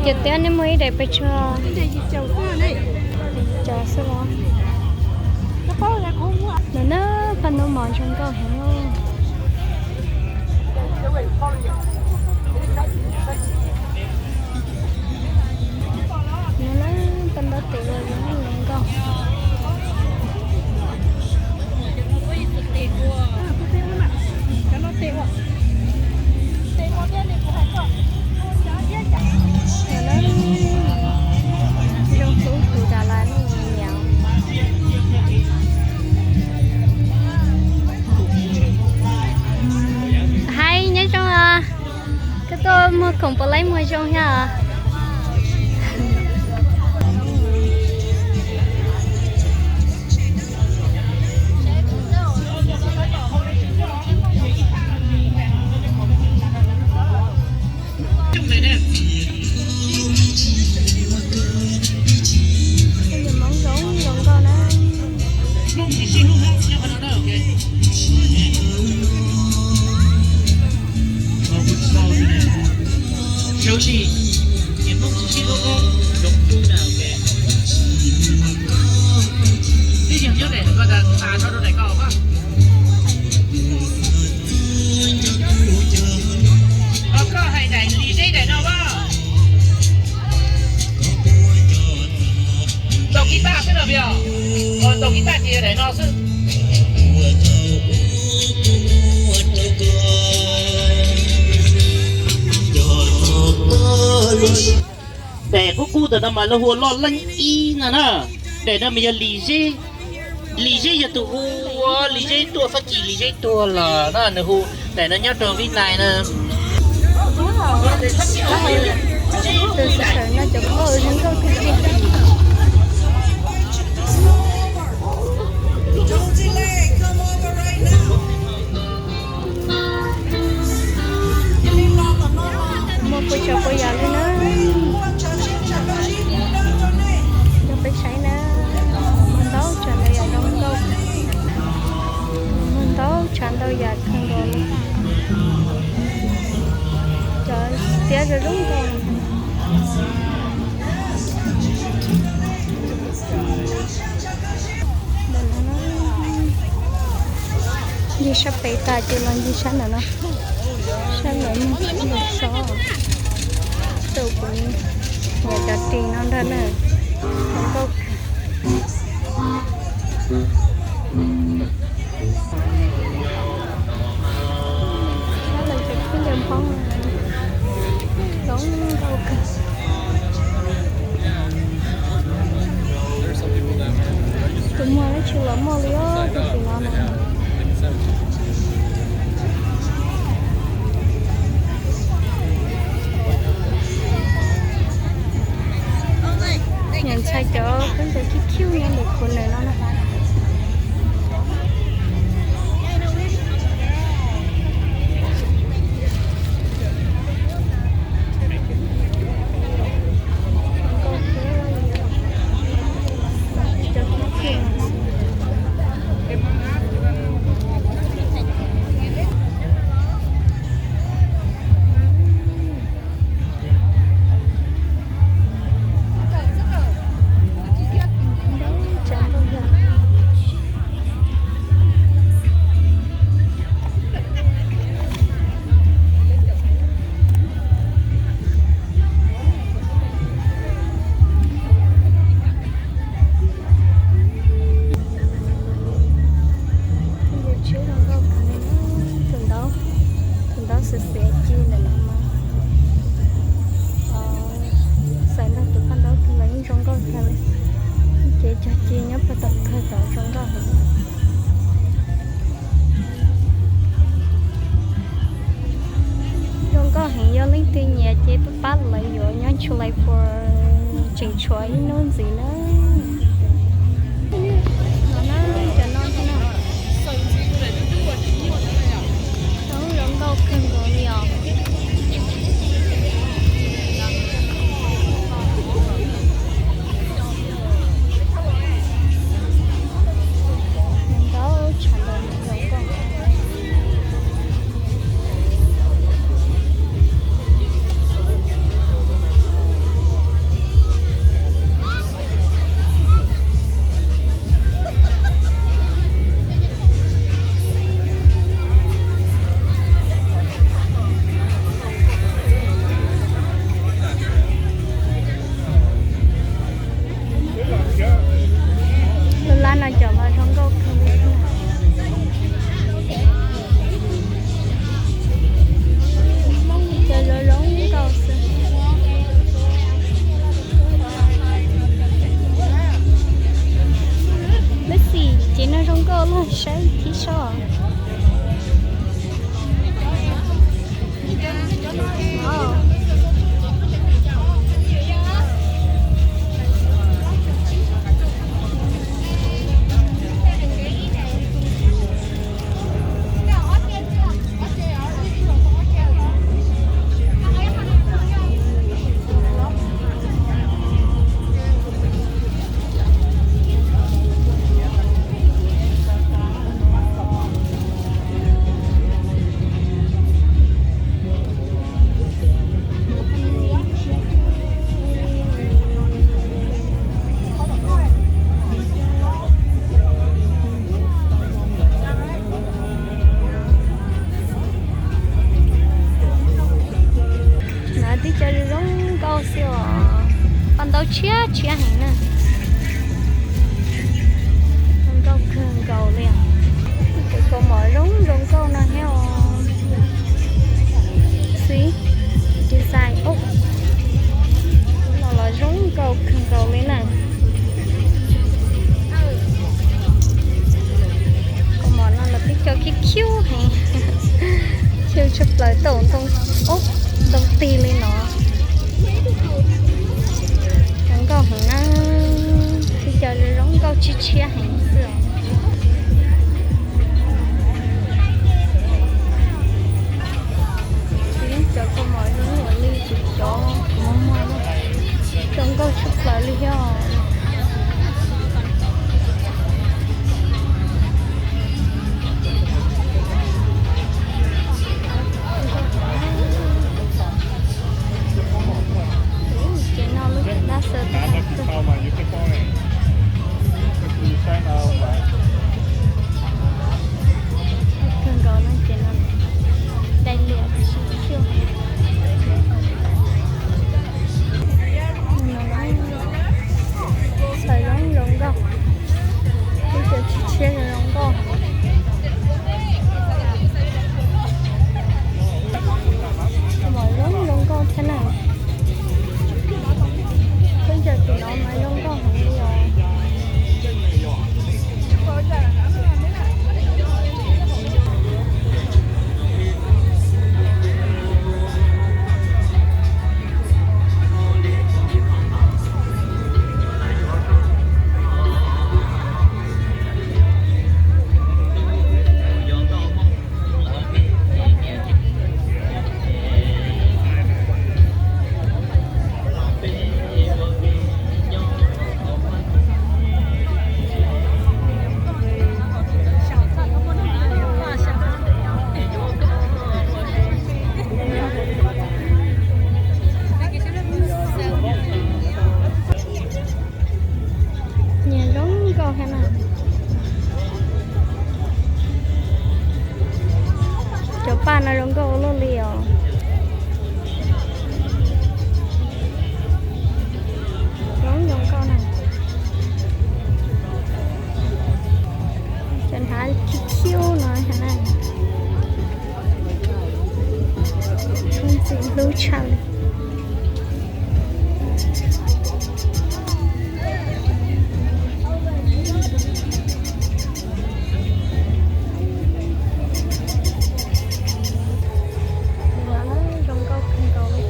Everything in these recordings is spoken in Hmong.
Ces tiab nej muaj ib daim pes tsawg? Cas xwb los. No na, paj ntaub mov zoo nkauj heev. No na, paj ntaub tes ua zoo nkauj. Zoo xub tus Đà Lạt no nyiam. Hais nyob zoo os, koj tuaj muag khoom puas laib muag zoo thiab os? Hmoob zoo zoo nkauj na. Koj hais daim Lis Zeb daim no as. Ntaus kis tas xwb no, ntaus kis tas ces yog daim no xwb. Daim qub qub ntawm no mas lawv hu ua Loj Leej Ib no na. Daim no mas yog Lis Zeb. Lis Zeb yog tus hu ua Lis Zeb tuaj Fab Kis, Lis Zeb tuag los no nws hu. Daim no nyob rau Vib Nais na. Tus xov xwm no cov nkauj zoo nkauj kawg kiag. Muaj pua tsav pua yam li na. Coj peb saib na. Muaj ntau tsav ntau yam zoo nkauj. Muaj ntau tsav ntau yam kawg nkaus li. Cov tiab zoo zoo nkauj. Ncig sab pem tas ces los ncig sab ntawm no, sab ntawm no so. Tus kuv nyiam cov ris no ntag na, zoo nkauj kawg. Sab lawv cov khaub ncaws Hmoob zoo nkauj kawg. Tus muag dab tsi los muaj li os, tus tim no na. Niam ntxhais cov khaub ncaws cub cub nyob ntawm kuv ntawm no na. Tus ntaub, tus ntaub xiav xiav ci ntawm no mas, xav nrog tus paj ntaub tus los yeej zoo nkauj kawg li. Ces cog ci nyob puag tom kawg tod zoo nkauj heev. Zoo nkauj heev, yog leej twg nyiam ces pab pab lawv yuav nyob Chu Lais Phuas tseem tshuav ib hnub ntxiv na. No na, cov no thiab na. Zoo nkauj kawg nkaus li os. Ntau tshaj ntawd zoo nkauj. Saib thib soj. No tib co zoo nkauj xwb os, paj ntaub tshiab tshiab heev na. Zoo nkauj kawg nkaus li os. Cov kaus mom zoo zoo nkauj no thiab os. Xib, design, no los zoo nkauj kawg nkaus li na. Kaus mom no los tib co khib khiub heev, khiub tshaj plaws tau ntoo, ntoo tig li no. Zoo nkauj heev na, tib co zoo nkauj tshiab tshiab heev xwb os. Cov kaus mom zoo ua li cov kuv muag muag na, zoo nkauj tshaj plaws li thiab. Ces no lub cev dab xaw tab kawg nkaus no ces no dai lias tsis khiu. Xaws zoo zoo nkauj, ib co tshiab tshiab zoo zoo nkauj. Kaus mom zoo zoo nkauj thiab na. Ib co tus no mas zoo nkauj heev li os. Nyias zoo nkauj thiab na. Cov paj no zoo nkauj ua luaj li os. Zoo zoo nkauj na. Cov hnav khiu khiu no thiab na. Ntxim hlub tshaj li. Zoo nkauj kawg nkaus li.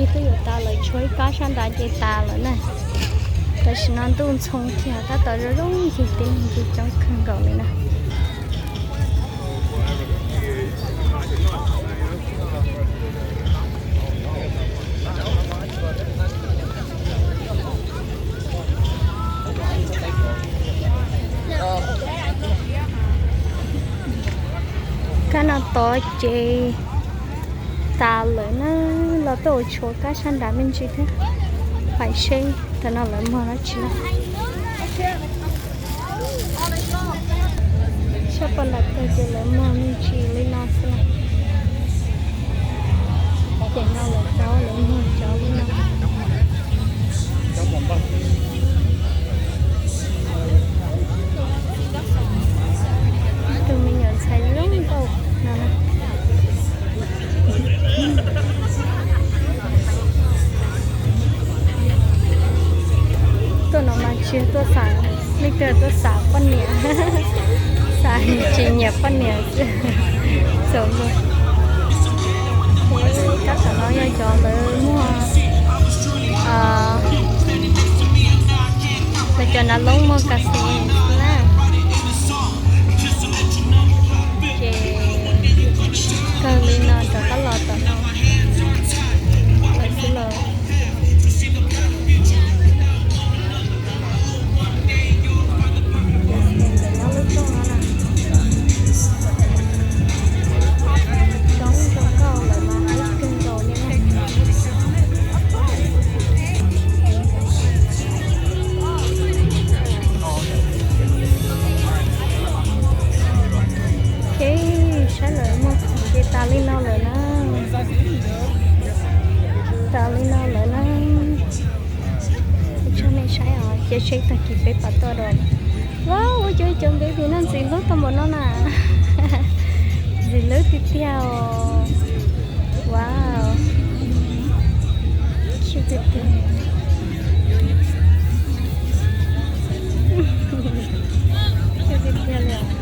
Kuv twb yuav tas lawm, tshuav ib kab sab nrad ces tas lawm na. Tam sim no ntuj ntxhoo kiag tab tom zoo zoo ncig tib neeg ncig coob kawg nkaus li na. Kab no tod ces tas lawm na, los tuaj ua tshuav kab sab nrad me ntsis thiab. Pais seb tam no lawv muag dab tsi na. Sab paj nram tag ces lawv muag me ntsis li no. Tsis nyiam poj niam xwb. Txaus luag. Kab tom no yog cov lawv muag, lawv cov nav loob muag kas xes na. Ces kawg li no rov qab los tom no lawm xwb los. Ces ntawm no lub rooj no na, coob zoo nkauj lawm mas ib kawg nkaus li na. Ok, saib lawv muag khoom ces tas li no lawm na. Tas li no lawm na. Tso nej saib os, cia seb tag kis peb pom tau dua. Wow, ua cov cov baby no ntxim hlub tau npaum no na. Ntxim hlub tiag tiag os. Wow, cute tiag tiag. Cute tiag tiag li os.